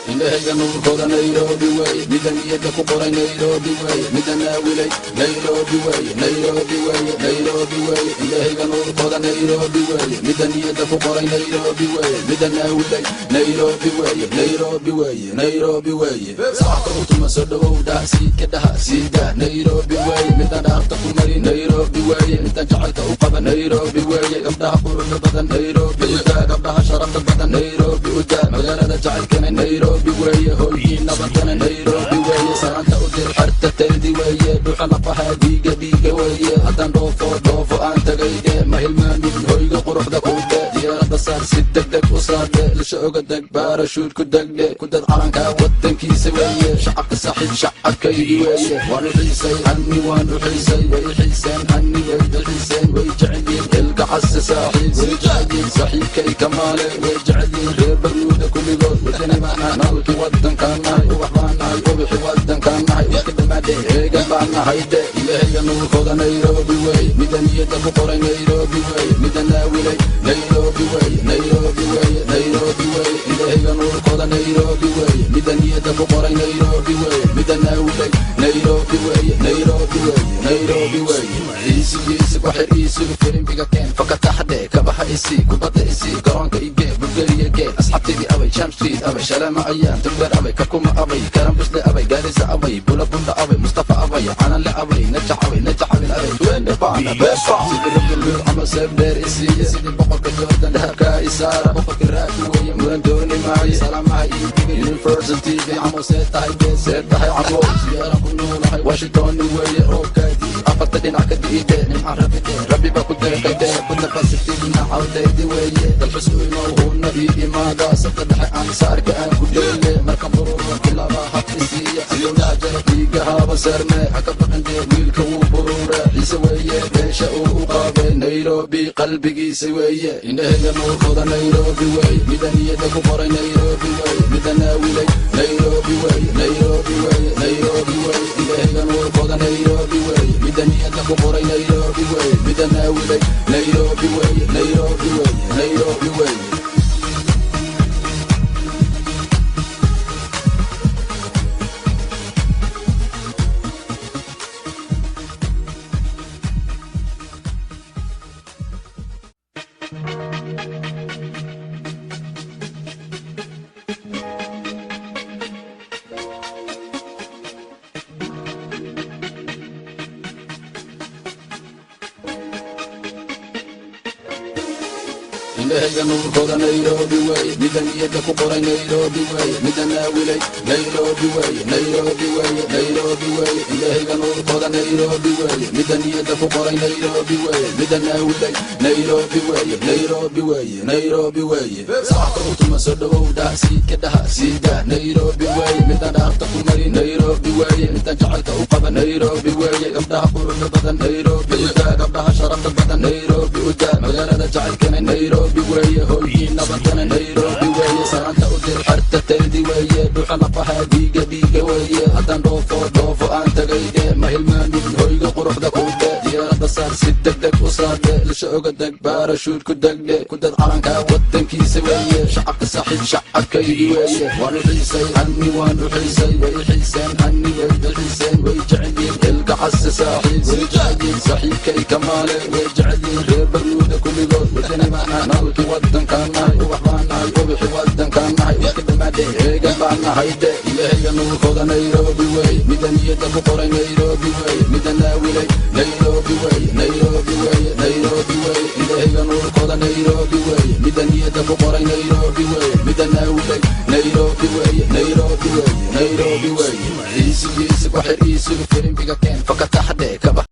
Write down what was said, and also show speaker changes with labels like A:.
A: Indhahayga nuurkooda Nairobi weeye, mida niyadda ku qoray Nairobi weeye, mida naawilay Nairobi weeye, Nairobi weeye, Nairobi weeye. Indhahayga nuurkooda Nairobi weeye, mida niyadda ku qoray Nairobi weeye, mida naawilay Nairobi weeye, Nairobi weeye, Nairobi weeye. Sacabka u tuma, soo dhawow dhaha, sii ka dhaha, siida Nairobi weeye, mida dhaarta ku mari Nairobi weeye, midaan jacaylka u qaba Nairobi weeye. Gabdhaha quruxda badan Nairobi udaa, gabdhaha sharafta badan Nairobi udaa, magaalada jacaylkana Nairobi weeye, hoygii nabadana Nairobi weeye. Salaanta u dir xerta taydi weeye, dhuuxa lafaha dhiiga dhiiga weeye. Haddaan dhoofo dhoofo aan tagayde, ma hilmaamin hoyga quruxda kuudhe. Diyaaradda saar, si degdeg u saardhe, lusha oga deg, baarashuud ku degdhe, ku dad calanka wadankiisa weeye. Shacabka saaxiib shacabkaygi weeye. Waan u xiisay anni, waan u xiisay, way xiiseen anni, way xiiseen, way jecelyiin ilka case saaxiib, way jecelyiin saaxiibkay kamaale, way jecelyiin reer Barmuuda kulligood. Wadani baan nalki wadankaan nahay, ubax baan nahay, ubixi wadankaan nahay, warka dhammaadhe heegan baan nahay de. Ilahayga nuurkooda Nairobi weeye, mida niyadda ku qoray Nairobi weeye, mida naawilay Nairobi weeye, Nairobi weeye, Nairobi weeye. Ilahayga nuurkooda Nairobi weeye, mida niyadda ku qoray Nairobi weeye, mida naawilay Nairobi weeye, Nairobi weeye, Nairobi weeye. Iisig iisig waxir iisugu firimbiga keen, fakataxdhe kabaha isii, kubadda isii, garoonka igee, Bulgariya gee, asxaabteydii abay, Jam Street abay, Shaleema ayaan Tugbeer abay, Kakuma abay, Karambusle abay, Gaarisa abay, Bula Bunda abay, Mustafa abay, Cananle abay, Najax abay, Najax abay abay, Twende baana beefa sidii Robin Hood camal, seef dheer isiiya, sidii boqorka Jordan dahabkaa isaara, boqorka raabki weeye, muran dooni maayo, salaamaha ii digay Universal TV camo. See tahay dee, see tahay camo, siyaaraan ku noolahay Washington weeye, roobkaadii afarta dhinac ka di'ide, nimca rabide, rabbi baa ku deeqayde, badna Pacific-na cawdaydi weeye. Dalxis u imow huuna ii imaada, sabta dhexe aan saarka aan ku dheele, marka bururo bilaaba hab isiiya, sidowlaha jara dhiigahaaba seerne, haka baqan dee, wiilka wuu buruure, xiise weeye beesha uu u qaabay Nairobi qalbigiisa weeye. Indhahayga nuurkooda Nairobi weeye, mida niyadda ku qoray Nairobi weeye, mida naawilay Nairobi weeye, Nairobi weeye, Nairobi weeye. Indhahayga nuurkooda Nairobi weeye, mida niyadda ku qoray Nairobi weeye, mida naawilay Nairobi weeye, Nairobi weeye, Nairobi weeye. Indhahayga nuurkooda Nairobi weeye, mida niyadda ku qoray Nairobi weeye, mida naawilay Nairobi weeye, Nairobi weeye, Nairobi weeye. Indhahayga nuurkooda Nairobi weeye, mida niyadda ku qoray Nairobi weeye, mida naawilay Nairobi weeye, Nairobi weeye, Nairobi weeye. Sacabka u tuma, soo dhawow dhaha, sii ka dhaha, siida Nairobi weeye, mida dhaarta ku mari Nairobi weeye, midaan jacaylka u qaba Nairobi weeye. Gabdhaha quruxda badan Nairobi udaa, gabdhaha sharafta badan Nairobi udaa, magaalada jacaylkana Nairobi weeye, hoygii nabadana Nairobi weeye. Salaanta u dir xerta taydi weeye, dhuuxa lafaha dhiiga dhiiga weeye. Haddaan dhoofo dhoofo aan tagayde, ma hilmaamin hoyga quruxda kuudhe. Diyaaradda saar, si degdeg u saardhe, lusha oga deg, baarashuud ku degdhe, ku dad calanka wadankiisa weeye. Shacabka saaxiib shacabkaygi weeye. Waan u xiisay anni, waan u xiisay, way xiiseen anni, way xiiseen, way jecelyiin ilka case saaxiib, way jecelyiin saaxiibkay kamaale, way jecelyiin reer Barmuuda kulligood. Wadani baan nalki wadankaan nahay, ubax baan nahay, ubixi wadankaan nahay, warka dhammaadhe heegan baan nahay de. Ilahayga nuurkooda Nairobi weeye, mida niyadda ku qoray Nairobi weeye, mida naawilay Nairobi weeye, Nairobi weeye, Nairobi weeye. Ilahayga nuurkooda Nairobi weeye, mida niyadda ku qoray Nairobi weeye, mida naawilay Nairobi weeye, Nairobi weeye, Nairobi weeye. Iisig iisig waxir iisugu firimbiga keen, fakataxdhe kaba.